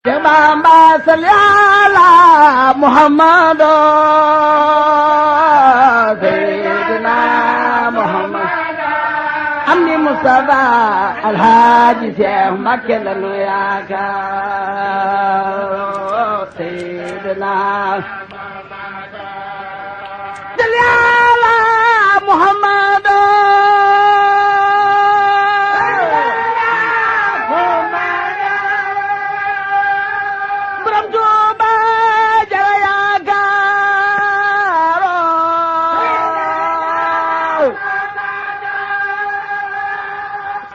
Bamba salli ala Muhammad sayyidina Muhammad amni Mustafa alhaji Cheikh Mbacké lanu yaakaar sayyidina salli ala Muhammad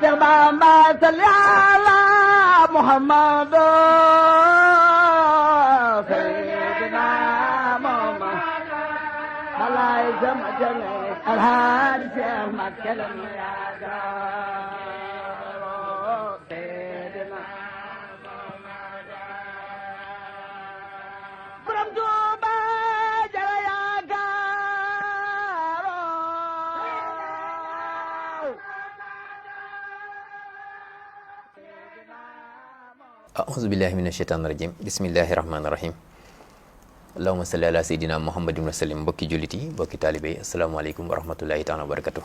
Bamba salli ala Muhammad sayyidina Muhammad alay sama jane alhaji Cheikh Mbacké lanu yaakaar sayyidina borom Tuuba jara yaakaar a'uuzu billahi mina shaytaani rajim bismillahi rahmaani rahim allahumma salli ala sayyidina muhammadin wa sallim mbokki jullit yi mbokki taalibe yi asalaamaaleykum wa rahmatullahi taala wa barakatuh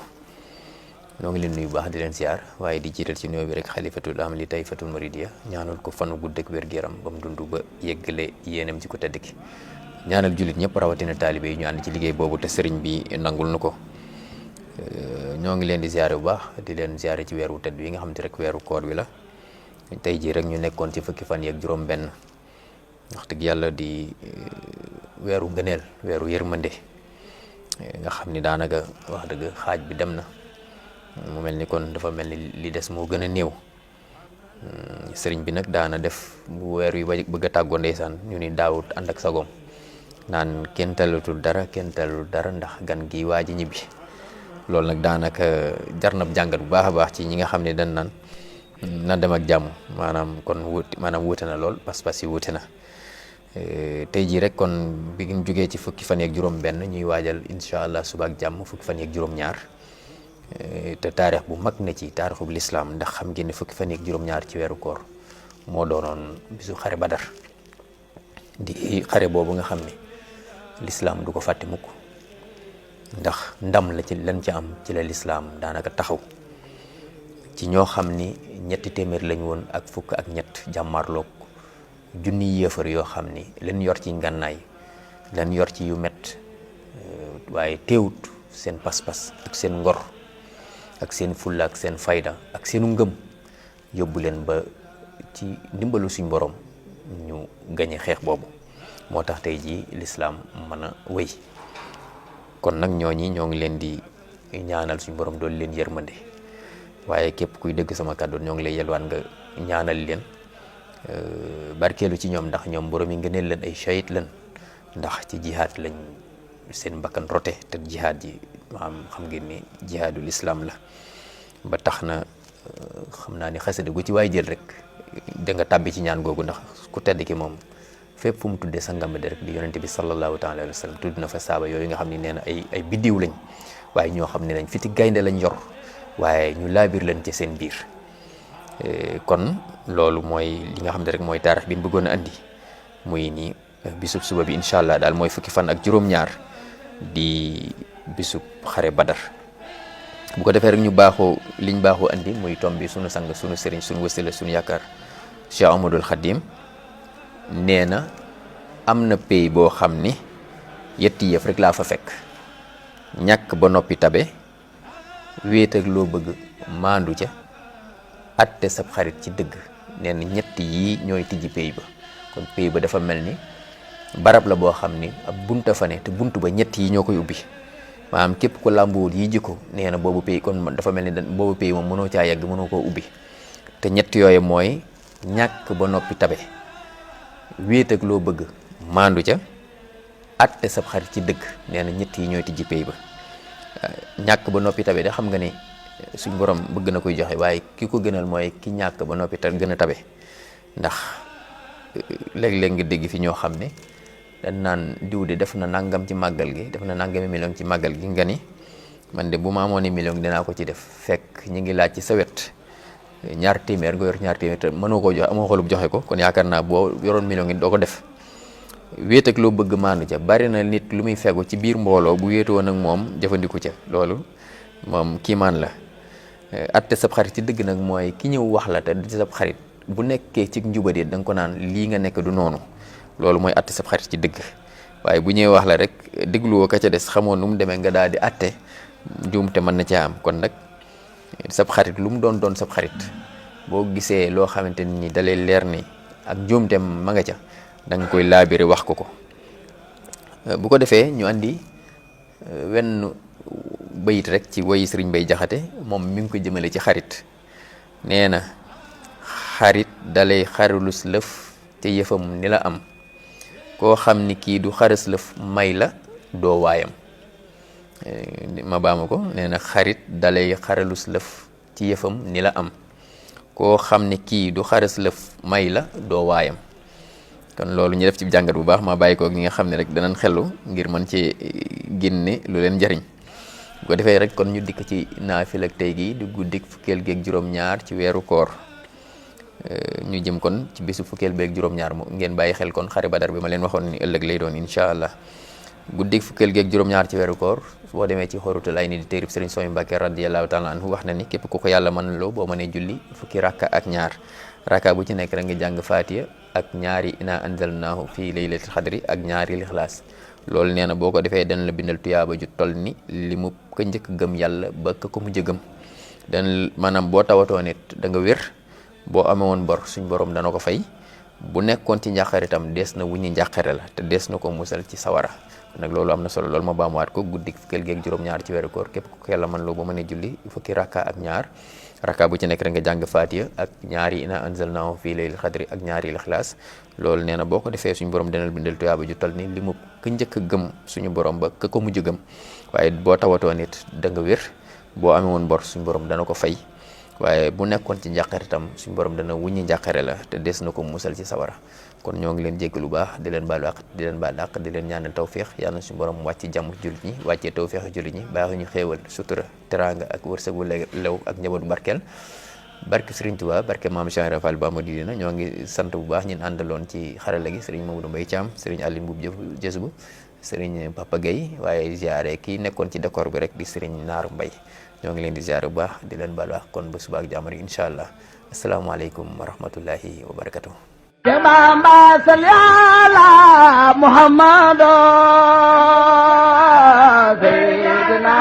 noo ngi leen nuyu baax di leen siyaar waaye di jiital ci nuyoo bi rek xalifatul am li tayfatul muridiya ñaanal ko fanu gudd ak wér-gu-yaram ba mu dund ba yeggale yéenam ci ko tedd ki ñaanal jullit ñëpp rawatina taalibe yi ñu ànd ci liggéey boobu te sëriñ bi nangul nu ko ñoo ngi leen di siyaare bu baax di leen siyaare ci weeru tedd yi nga xam te rek weeru koor wi la tey jii rek ñu nekkoon ci fukki fan yeeg juróom benn wax dëgg yàlla di weeru ngëneel weeru yërmande nga xam ni daanaka wax dëgg xaaj bi dem na mu mel ni kon dafa mel ni li des moo gën a néew sëriñ bi nag daana def bu weer wi bëgg a tàggoo ndeysaan ñu ni daawut ànd ak sagoom naan kenn talatul dara ndax gan gi waa ji ñibbi loolu nag daanaka jar na jàngat bu baax a baax ci ñi nga xam ne dañ naan na dem ak jàmm maanaam kon wuute na lool pas-pas yi wuute na tey jii rek kon bi ñu jógee ci fukki fan yeeg juróom benn ñuy waajal incha allah suba ak jàmm fukki fan yeeg juróom ñaar te taarix bu mag na ci taarixu lislaam ndax xam ngeen ne fukki fan yeeg juróom ñaar ci weeru koor moo doonoon bisu xare badar di xare boobu nga xam ne lislaam du ko fàtte mukk ndax ndam la ci lan ci am ci la lislaam daanaka taxaw ci ñoo xam ni ñetti téeméer lañu woon ak fukk ak ñett jàmmarloog junni yéefar yoo xam ni leen yor ci ngànnaay leen yor ci yu met waaye teewut seen pas-pas ak seen ngor ak seen fulla ak seen fayda ak seenu ngëm yóbbu leen ba ci ndimbalu suñ borom ñu gañe xeex boobu moo tax tey jii lislaam mën a wéy kon nag ñooñi ñoo ngi leen di ñaanal suñ borom doon leen yërmande waaye képp kuy dégg sama kàddu ñoo ngi lay yelwaan nga ñaanal leen barkeelu ci ñoom ndax ñoom borom yi ngëneel leen ay shahid leen ndax ci jihaad lañ seen bakkan rote te jihaad ji maanaam xam ngeen ni jihaadul islam la ba tax na xam naa ni xasida gu ci waay jël rek da nga tàbbi ci ñaan googu ndax ku tedd ki moom fépp fu mu tuddee sangam de rek di yonente bi sallallahu taala alayhi wa sallam tudd na fa saaba yooyu nga xam ne nee na ay biddiw lañ waaye ñoo xam ne lañ fiti gaynde lañ yor waaye ñu laabir leen ci seen biir kon loolu mooy li nga xam ne rek mooy taarix bi ñu bëggoon a andi muy ni bisub suba bi incha allah daal mooy fukki fan ak juróom-ñaar di bisub xare badar bu ko defee rek ñu baaxoo liñ baaxoo andi muy tom bi sunu sang sunu sëriñ sunu wasila sunu yaakaar Cheikh Ahmadul Khadim nee na am na pays boo xam ni yetti yëf rek laa fa fekk ñàkk ba noppi tabe wéet ak loo bëgg maandu ca atte sab xarit ci dëgg nee na ñett yii ñooy tijji pay ba kon pay ba dafa mel ni barab la boo xam ni ab bunta fa ne te bunt ba ñett yi ñoo koy ubbi maanaam képp ko làmbuwul yi jikko nee na boobu pay kon dafa mel ni boobu pay moom mënoo caa yegg mënoo koo ubbi te ñett yooyu mooy ñàkk ba noppi tabe wéet ak loo bëgg maandu ca atte sab xarit ci dëgg nee na ñett yi ñooy tijji pay ba ñàkk ba noppi tabe de xam nga ni suñ borom bëgg na koy joxe waaye ki ko gënal mooy ki ñàkk ba noppi te gën a tabe ndax léeg-léeg nga dégg fi ñoo xam ne dañ naan diw de def na nangam ci màggal gi def na nangami million ci màggal gi nga ni man de bu ma amoon million dinaa ko ci def fekk ñi ngi laaj ci sa wet ñaar téeméer nga yor ñaar téeméer te mënoo koo joxe amoo xolub joxe ko kon yaakaar naa boo yoroon million yi doo ko def. wéet ak loo bëgg maandu ca bari na nit lu muy fegu ci biir mbooloo bu wéetoo nag moom jëfandiku ca loolu moom kiimaan la. atte sab xarit ci dëgg nag mooy ki ñëw wax la te di sab xarit bu nekkee ci njubadee da nga ko naan lii nga nekk du noonu loolu mooy atte sab xarit ci dëgg waaye bu ñëwee wax la rek dégluwoo ka ca des xamoon nu mu demee nga daal di atte njuumte mën na caa am kon nag sab xarit lu mu doon sab xarit boo gisee loo xamante ni dalay leer ni ak njuumte ma nga ca da nga koy laabire wax ko bu ko defee ñu andi wenn bayit rek ci woyi sëriñ Bay Jaxate moom mi ngi ko jëmale ci xarit nee na xarit dalay xarulus lëf te yëfam ni la am koo xam ni kii du xaras lëf may la doo waayam ma baama ko nee na xarit dalay xaralus lëf ci yëfam ni la am koo xam ni kii du xaras lëf may la doo waayam kon loolu ñu def ci jàngat bu baax ma bàyyi ko ñi nga xam ne rek danañ xelu ngir mën ci génne lu leen jariñ bu ko defee rek kon ñu dikk ci naafila ak tey gi di guddik fukkeel geeg juróom-ñaar ci weeru koor ñu jëm kon ci bisu fukkeel beeg juróom-ñaar mu ngeen bàyyi xel kon xare badar bi ma leen waxoon ni ëllëg lay doon incha allah guddik fukkeel geeg juróom-ñaar ci weeru koor boo demee ci xorutul ay ni di téerib sëriñ Sooy Mbàkke radiyallahu taala anhu wax na ni képp ku ko yàlla mën loo boo mënee julli fukki rakka ak ñaar rakka bu ci nekk rek nga jàng faatiya ak ñaari ina anzalnaahu fii laylatil xadri ak ñaari lixlaas loolu nee na boo ko defee dana la bindal tuyaaba ju toll ni li mu ko njëkk gëm yàlla ba ko mujj gëm dana maanaam boo tawatoo nit da nga wér boo amee woon bor suñ borom dana ko fay bu nekkoon ci njàqare itam dees na wuññi njàqare la te dees na ko musal ci sawara nag loolu am na solo loolu ma baamuwaat ko guddik fukkeel geeg juróom-ñaar ci weeru koor képp ku yàlla man loo ba mënee julli fukki rakka ak ñaar rakka bu ci nekk rek nga jàng faatiya ak ñaari ina anzalnaahu fii laylatil xadri ak ñaari lixlaas loolu nee na boo ko defee suñu borom dana bindal tuyaaba ju toll ni li mu ka njëkk a gëm suñu borom ba ka ko mujj gëm waaye boo tawatoo nit da nga wér boo amee woon bor suñu borom dana ko fay waaye bu nekkoon ci njàqare itam suñu borom dana wuññi njàqare la te des na ko musal ci sawara kon ñoo ngi leen jégg lu baax di leen baalu àq di leen baal àq di leen ñaanal tawféex yàlla na suñu borom wàcc jàmm jullit ñi wàccee tawféex jullit ñi baaxu ñu xéewal sutura teraanga ak wërsëg wu lew ak njabootu barkeel barke Serigne Touba barke Maam Cheikh Ibra Fall Bamba Dina ñoo ngi sant bu baax ñun àndaloon ci xarala gi Serigne Mamadou Mbaye Thiam Serigne Aline Boub Jësbu Serigne Papa Gueye waaye ziare kii nekkoon ci décor bi rek di Serigne Naaru Mbaye ñoo ngi leen di ziare bu baax di leen baal wax kon ba suba ak jàmm rek incha allah asalaamaaleykum wa rahmatullahi wa barakatuh. Bamba salli ala Muhammad sayyidina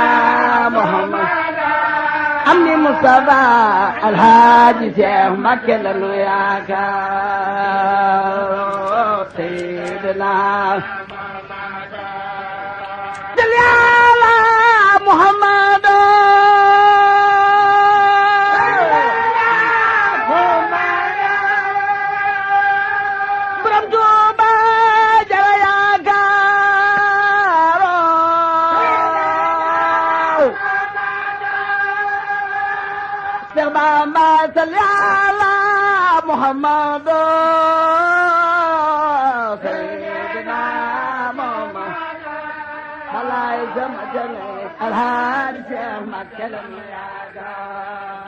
Muhammad amni Mustafa alhaji Cheikh Mbacké lanu yaakaar sayyidina salli ala Muhammad Bamba salli ala Muhammad sayyidina Muhammad alay jama jale alhadi Cheikh Mbacké lanu yaakaar